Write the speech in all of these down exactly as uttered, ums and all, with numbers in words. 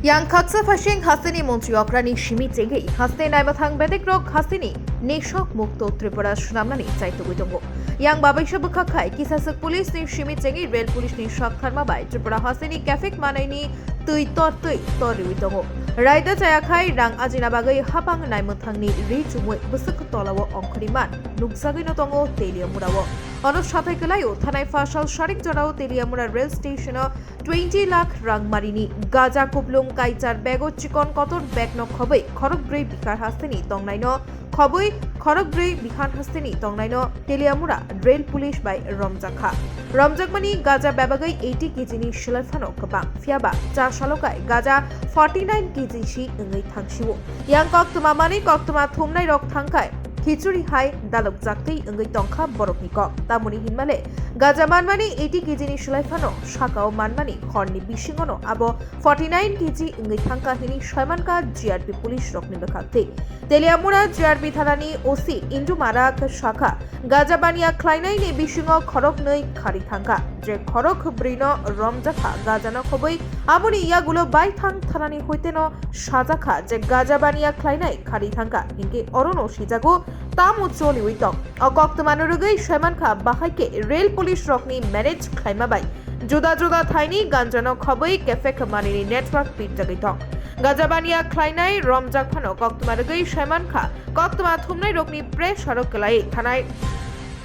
Yang khaksa phasing hasteni montri okrani simi chengwi haste naimathang bedekrok hasteni nisok mukto Tripura swnamnani chaitugwi tongo. Yang babaisa bwkhak khai kisaswk police ni simi chengwi rail police ni sak tharma bai Tripura hasteni kefek manaini twi tor twi tor riwi tongo. Raida chaya khai rang ajina bagwi hapang naimathangni ri chumui bwswk tolao ongkhorwi man nukjagwino tongo Teliamura o. Ono sathai kwlaio thanai phasal sarik jorao Teliamura rail station o twenty lakh rang marini gaja kuplung kaichar bego chikon kotor begno khobwi khorok brwi Bihar hasteni tongnaino khobwi khorok brwi Bihar hasteni tongnaino Teliamura rail police bai romjakha. Romjakmani gaja bebagwi eighty kg ni silai phano kwbang, phiyaba cha salokai gaja forty nine kg si wngwi thangsio. Yang koktwma manwi koktwma thumnai rok thangkhai khichuri hai dalokjaktwi wngwi tongkha borokni kok. Tamoni hinmale gaja manmani eighty kg ni silai phano sakao manmani horni bisingono abo forty nine kg wngwi thangkha hini saimankha G R P police rokni bwkhaktwi. Teliamura G R P thanani O C Indu Marak sakha, gaja baniya khlainaini bisingo khoroknwi khari thangkha, je khorok brwino romjakha gajano khobwi, aboni yagulo baithang thanani hoiteno sajakha je gaja baniya khlainai khari thangkha, hinkhe orono sijago tamo choliwi tong. O koktwmano rwgwi saimankha, bahai khe rail police rokni manage khlaima bai juda juda thaini ganjano khobwi kefek manini network pitjagwi tong. Gaja baniya khlainai romjak phano koktwma rwgwi saimankha, koktwma thumnai rokni pressure o kwlai thanai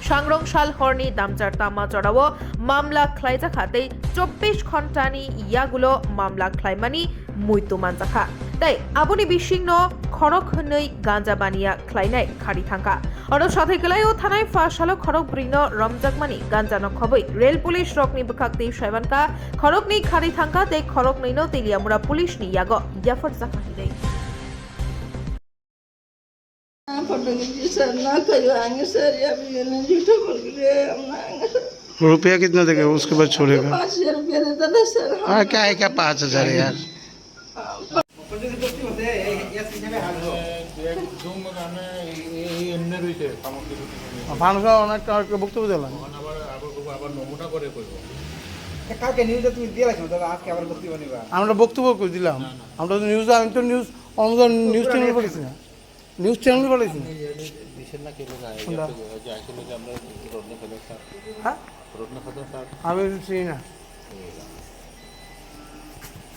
sangrong sal horni damchar tama jorao mamla khlaijakha tei chobbish ghontani yagulo mamla khlaimani muitu manjakha. Tei aboni bisingno khorok hwnwi ganja baniya khlainai khari thangkha. Oro sathai kwlaio thanai pha salo khorok brwino romjakmani ganjano khobwi rail police rokni bwkhak tei saimankha khoroknwi khari thangkha tei khoroknwino Teliamura police ni yago yapharjakha hinwi. रुपया कितना देगा, उसके बाद छोड़ेगा। पाँच हजार रुपया देता था सर। हाँ, क्या है, क्या पाँच हजार यार। মানুষ অনেক, অনেক বক্তব্য দিলাম। কালকে নিউজে তুমি দিয়ে রাখছো দাদা, আজকে আবার বক্তব্য নিবা। আমরা বক্তব্য করে দিলাম। আমরা তো নিউজ, আমি তো নিউজ, আমরা নিউজ চ্যানেল করেছি না। নিউজ চ্যানেল বলেছি। আপনি ইয়ে দিচ্ছেন না, কি লোক আয়? কোনটা? ইয়ে তো, ওই যে আসলে যে আমরা রোড না খেতে স্যার। হ্যাঁ? রোড না খেতে স্যার। আমি চিনি না।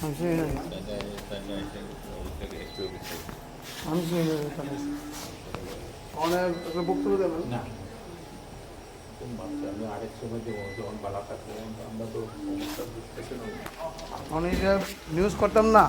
আমি চিনি না। তাই না, তাই না, এসে ওই থেকে একটু এসে। আমি চিনি না, তাই না। অনেক একটা বক্তব্য দেবেন। না। কোন মাপছে? আমি আরেক সময় যে যখন বালা থাকবো, আমরা তো সমস্যা বুঝতেছি না। আমি যে নিউজ করতাম না,